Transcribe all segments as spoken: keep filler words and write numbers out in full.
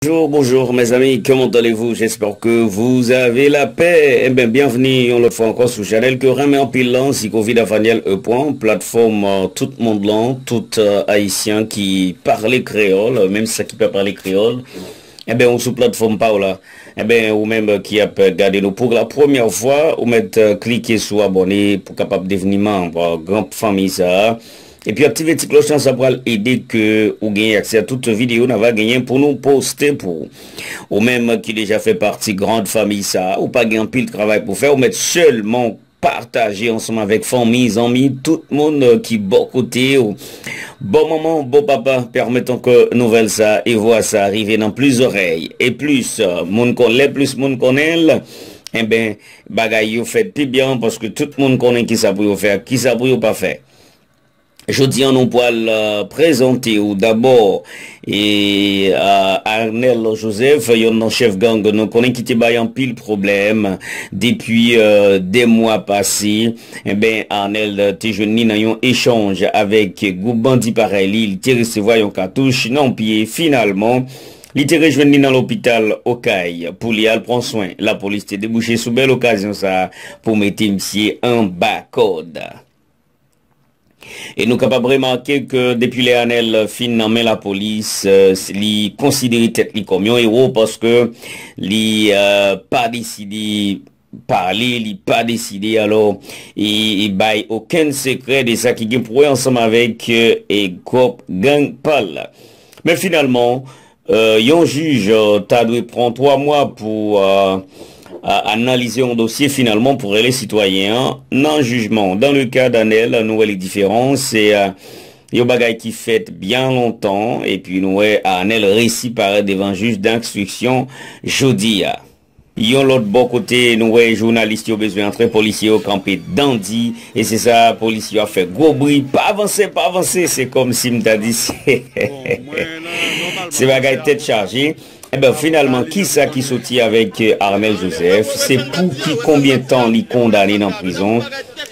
Bonjour, bonjour mes amis, comment allez-vous? J'espère que vous avez la paix. Eh bien, bienvenue yon lòt fwa ankò sou chanèl ke renmen anpil lan, Sikovid Avanyèl E pwen, platfòm euh, tout mond lan, tout euh, Ayisyen ki pale kreyòl, menm sa ki pa pale kreyòl. Enben, ou sou platfòm pa w la. Enben, ou menm ki ap gade nou pou la premyè fwa, ou mèt euh, klike sou abòne pou kapab devni manm euh, gran fanmi sa a. Epi aktive ti klòch lan, sa pral ede ke ou genyen aksè a tout videyo n ava genyen pou nou poste pou ou. Ou menm ki deja fè pati grand fanmi sa a, ou pa gen anpil travay pou fè, ou mèt sèlman pataje ansanm avèk fanmi, zanmi, tout moun euh, ki bò kote w. Bon manman, bon papa, pèmèt ke nouvèl sa e vwa sa rive nan plis zòrèy. E plis euh, moun konnen, plis moun konnen l, enben, bagay yo fèt pi byen paske tout moun konnen kisa pou yo fè ak kisa pou yo pa fè. Jodi a, nou pral euh, prezante w dabò e euh, Arnel Joseph, yonn nan chèf gang nou konnen ki te bay anpil pwoblèm depi euh, de mwa pase. Enben, Arnel euh, te jwenn li nan yon echanj avèk gwoup bandi parèy li. Li te resevwa yon katouch nan pye. Finalman, li te rejwenn li nan lopital Okay pou li al pran swen. Lapolis te debouche sou bèl okazyon sa a pou mete misye anba kòd. E nou kapab remake ke depi lè Arnel fin nan men lapolis, euh, li konsidere tèt li kòm yon ewo paske li euh, pa deside pale, li pa deside alò e, e bay okenn sekrè de sa ki gen pou wè ansanm avèk euh, e gwoup gang pa l la. Men finalman, Euh, yon jij euh, ta dwe pran twa mwa pou euh, a- analize yon dosye finalman pou rele sitwayen an nan jijman. Dan le ka Arnel, nou wè li diferan, se euh, yon bagay ki fèt byen lontan, epi nou wè Arnel resi parèt devan jij denstriksyon jodi a. Yon lòt bò kote, nou wè jounalis yo bezwen antre, polisye yo kanpe dandi, e se sa polisye yo ap fè gwo bri, pa avanse, pa avanse, se kòmsi m ta di se se bagay tèt chaje. Enben, finalman, kisa ki soti avèk euh, Arnel Joseph? Se pou ki konbyen tan li kondane nan prizon?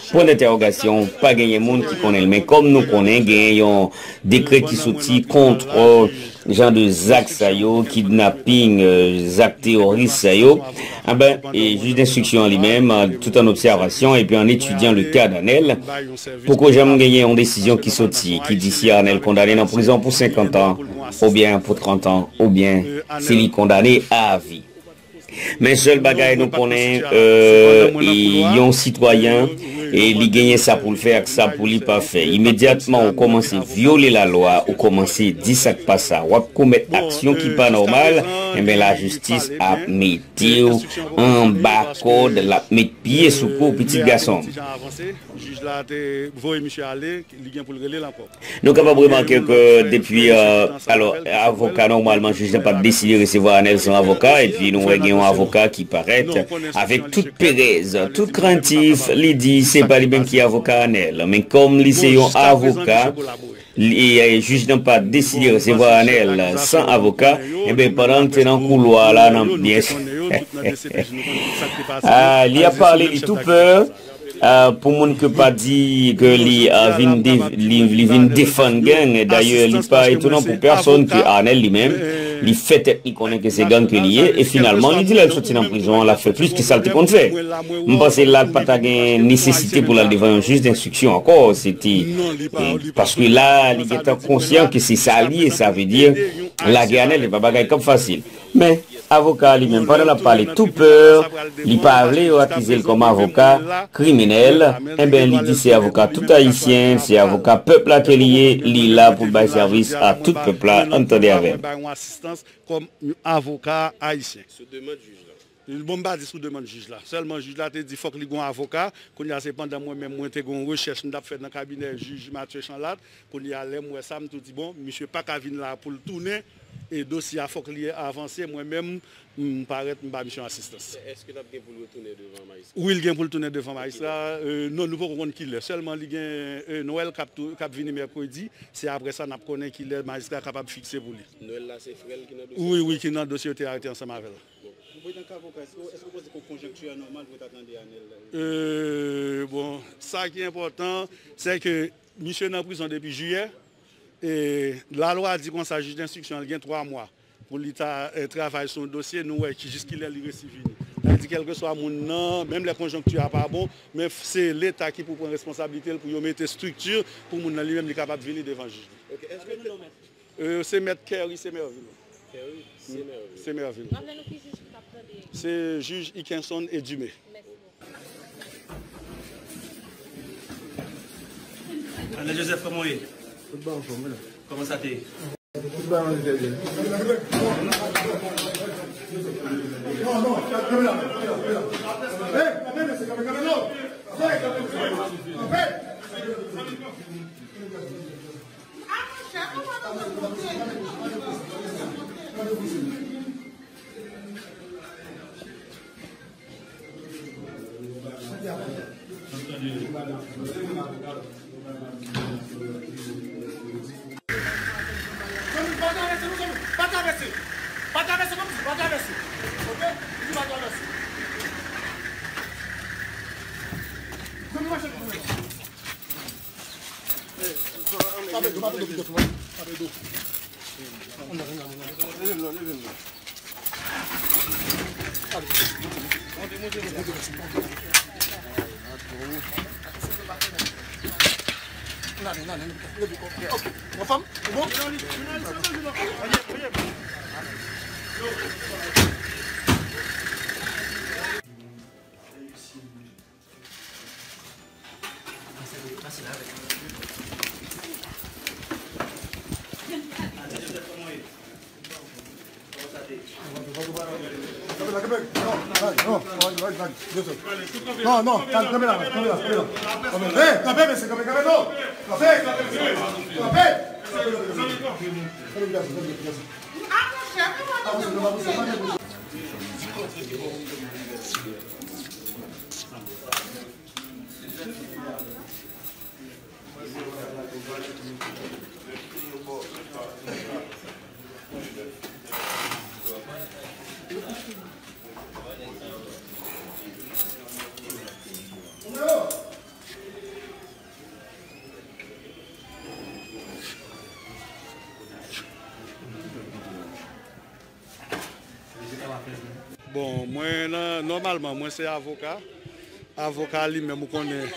Pwen dentèwogasyon, pa genyen moun ki konnen l. Men kòm nou konnen, genyen yon dekrè ki soti kont euh, jan de zak sa yo, kidnaping, euh, zak teworis sa yo, enben, e jij denstriksyon an li menm, euh, tout an obsèvasyon epi an etidyan le ka Arnel, poko janm genyen yon desizyon ki soti ki di si Arnel kondane nan prizon pou senkant an, oubyen pou trant an, oubyen si li kondane a vi. Men sèl bagay nou konnen, euh, e yon sitwayen, e li genyen sa pou l fè ak sa pou li pa fè. Imedyatman ou kòmanse vyole lalwa, ou kòmanse di sa k pa sa, w ap komèt aksyon ki pa nòmal, enben lajistis ap mete w anba kòd, l ap met pye sou kou, pitit gason m. Jij la te voye misye ale, li gen pou l rele l ankò. Nou kapab remake ke depi, euh, alò, avoka, nòmalman, jij la pa t deside resevwa Arnel san avoka, epi nou wè gen yon avoka ki parèt avèk tout perèz, tout krentif, li di se pa li menm ki avoka Arnel. Men kòm li se yon avoka, li, eh, jij nan pa deside resevwa Arnel san avoka, enben, pandan l te nan koulwa la, nan, byen, ah, li ap pale, li tou pè, ah, pou moun ke pa di ke li ah, vin de, li, li vin defann gang. Dayè, li pa etonan pou pèsonn ke Arnel li menm, li fè tèt li konnen ke se gang ke li ye, e finalman, li di lè l soti nan prizon an, l ap fè plis ke sa l te konn fè. M panse la, l pa ta gen nesesite pou l al devan yon jij denstriksyon ankò, se te, eh, paske la, li gentan konsyan ke se sa li ye, sa vle di, lage Arnel, se pa bagay k ap fasil. Men, avoka a li menm, pandan l ap pale tou pè, li pa vle yo akize l kòm avoka kriminèl, enben, li di se avoka tout Ayisyen, se avoka pèp la ke li ye, li la pou l bay sèvis a tout pèp la, ann tande avè m. Kòm avoka ayisyen. Bon, m pa di sou demann jij la. Sèlman jij la te di fòk li gon avoka. Kounye a se pandan mwen menm mwen te gon rechèch m t ap fè nan kabinè jij Mathieu Chanlat. Kounye a lè m wè sa, m tou di bon, misye pa ka vin la pou l tounen. E dosye a fòk li avanse. Mwen menm, m parèt, m ba misye yon asistans. Èske l ap gen pou l retounen devan majistra? Wi, l gen pou l tounen devan majistra. Euh, non, nou poko konn kilè. Sèlman li gen euh, Noël k ap tou- k ap vini mèkredi. Se apre sa n ap konnen kilè majistra kapab fikse pou li. Noël la se frè l ki nan dosye? Wi, wi, ki nan dosye yo te arete ansanm avè l. Bon. Pou prezidan k avoka, èske èske w panse ke konjonkti a nòmal pou yo ta tande Arnel? Euh, bon, sa ki enpòtan, se ke misye nan prizon depi jiyè. E lalwa di konsa, jij denstriksyon an gen twa mwa. Pou li ta, eh, travay sou yon dosye, nou wè ki, jiskilè li resi vini. Sa vle di, kèlkeswa moun nan, menm lè konjonkti a pa bon, men f-, se Leta ki pou pran responsablite l pou yo mete estrikti pou moun nan li menm li kapab vini devan jij li. Ok, èske te- Euh, se mèt Kerry, se Merville. Kerry, se Merville. Se Merville. Raple nou ki jij ki t ap tande. Se jij Ikenson Edumé. Mèsi. André Joseph, kòman w ye? Tout bon, anfòm, wi. Kòman sa te ye? Tout bon, anfòm, trè byen. Non, non, kanpe la, kanpe la, kanpe la. Hey, kanpe, mesye, kanpe, kanpe, non. Hey, kanpe, kanpe. Pa travèse, non, zanmi. Pa travèse. Pa travèse, non, pa travèse. Ok? Di pa travèse. Zanmi, mache pou mwen. Tape do, tape do, tape do. Leve l non, leve l non. Anfòm? Ou bon? Non, non, kanpe la, kanpe la, kanpe la. Hey, kanpe, mesye, kanpe, kanpe, non. Kanpe, kanpe, kanpe. Bon, mwen nan, nòmalman, mwen se avoka. Avoka li menm, ou konnen.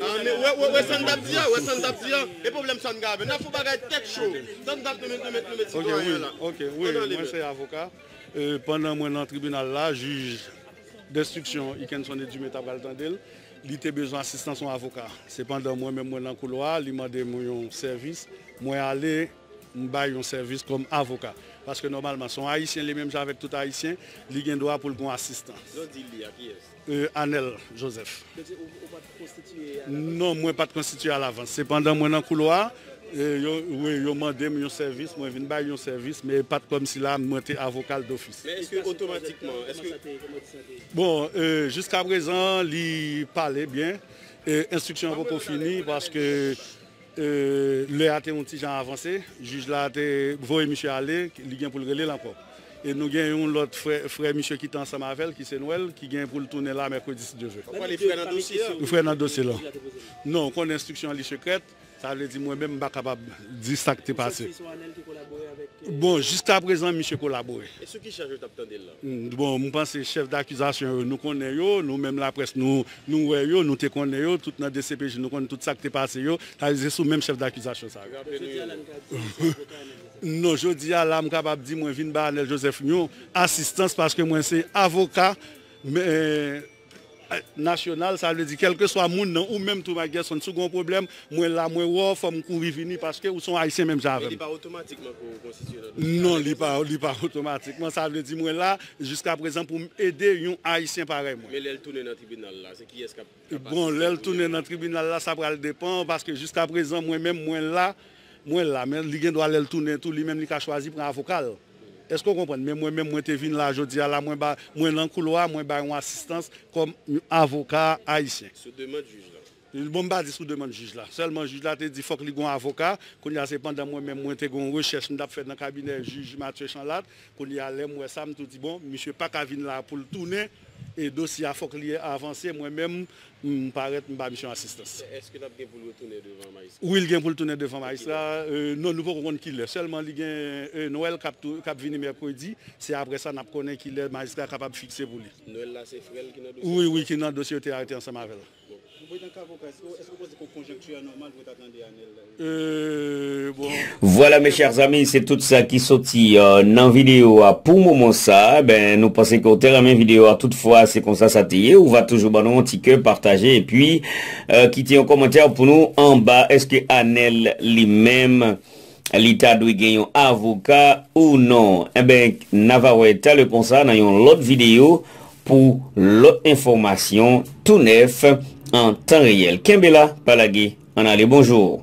Ah, men wè, wè, wè sa n t ap di a, wè sa n t ap di a. E pwoblèm sa n gen avè l. N ap fè yon bagay tèt cho. Sa n t ap nou met, nou met, nou met sitwayen an la. Ok, wi, mwen se avoka. E, pandan mwen nan tribinal la, jij denstriksyon Ikenson Edumé t ap pral tande l, li te bezwen asistans yon avoka. Sepandan, mwen menm mwen nan koulwa, li mande m yon sèvis, mwen ale, m bay yon sèvis kòm avoka. Paske nòmalman, se yon Ayisyen, li menm jan avèk tout Ayisyen, li gen dwa pou l gen yon asistans. Lè w di li a, kiyès? Euh, Anel Joseph. Donk, se ou, ou pa t konstitiye alavans? Non, mwen pa t konstitiye alavans. Sepandan, mwen nan koulwa, e, yo, wi, yo mande m yon sèvis, mwen vin bay yon sèvis, men pa t kòmsi la, mwen te avoka l dofis. Men èske otomatikman, èske... Bon, euh, jiskaprezan, li pale byen. E, enstriksyon an poko fini, paske E, lè a te yon ti jan avanse, jij la te voye misye ale, li gen pou l rele l ankò. E nou gen yon lòt frè, frè misye ki te ansanm avè l, ki se Nwèl, ki gen pou l tounen la mèkredi, si Dye vle. W ap pale frè nan dosye a? Frè nan dosye la. Non, ou konnen enstriksyon an li sekrèt, sa vle di mwen menm m pa kapab di sa k te pase. Bon, jiskaprezan, misye kolabore. E sou ki chaj yo t ap tande l la? Mm, bon, m panse chèf dakizasyon yo, nou konnen yo, nou menm laprès, nou, nou wè yo, nou te konnen yo, tout nan D C P J, nou konn tout sa k te pase yo, sa vle di se sou menm chèf dakizasyon sa yo. Non, jodi a la, m kapab di mwen vin ba Anel Joseph yon asistans paske mwen se avoka, men, nasyonal, sa vle di kèlkeswa moun nan, ou menm tou, Mike Gerson, si w gen yon pwoblèm, mwen la, mwen wè w, fò m kouri vini, paske ou se yon Ayisyen menm jan avè m. Men li pa otomatikman pou w konstitiye nan dosye a? Non, li pa, li pa otomatikman. Sa vle di mwen la, jiskaprezan, pou m ede yon Ayisyen parèy mwen. Men lè l tounen nan tribinal la, se kiyès k ap, k ap asiste l? Bon, lè l tounen nan tribinal la, sa pral depann, paske jiskaprezan, mwen menm, mwen la, mwen la, men li gen dwa lè l tounen tou, li menm li ka chwazi pran avoka l. Èske w konprann? Men mwen menm, mwen te vin la jodi a la, mwen ba, mwen nan koulwa, mwen bay yon asistans kòm yon avoka ayisyen. Sou demann jij la. Bon, m pa di sou demann jij la. Sèlman jij la te di fòk li gon avoka. Kounye a se pandan mwen menm mwen te gon rechèch m t ap fè nan kabinè jij Mathieu Chanlat. Kounye a lè m wè sa, m tou di bon, misye pa ka vin la pou l tounen. E dosye a fòk li avanse. Mwen menm, m parèt, m ba misye asistans. Èske l ap gen pou l retounen devan majistra? Wi, l gen pou l tounen devan majistra. Euh, non, nou poko konn kilè. Sèlman li gen euh, Nwèl k ap tou- k ap vini mèkredi. Se apre sa n ap konnen kilè majistra kapab fikse pou li. Nwèl la se frè l ki nan dosye? Wi, wi, ki nan dosye yo te arete ansanm avè l. Bon. Ou prezan ka avoka, èske èske ou panse ke konjonkti a nòmal pou ta tande Anèl? Euh, bon. Vwala, mes chers amis, se tout sa ki soti euh, nan videyo a pou moman sa. Ben, nou panse ke w te renmen videyo a, toutfwa se konsa sa te ye. Ou va toujou ban nou yon ti kè, pataje, epi euh, kite yon kòmantè pou nou anba. Èske Anèl li menm li ta dwe gen yon avoka ou non? Enben, n a va wè talè konsa nan yon lòt videyo pou lòt enfòmasyon tou nèf an tan reyèl. Kenbe la, pa lage, ann ale, bonjou.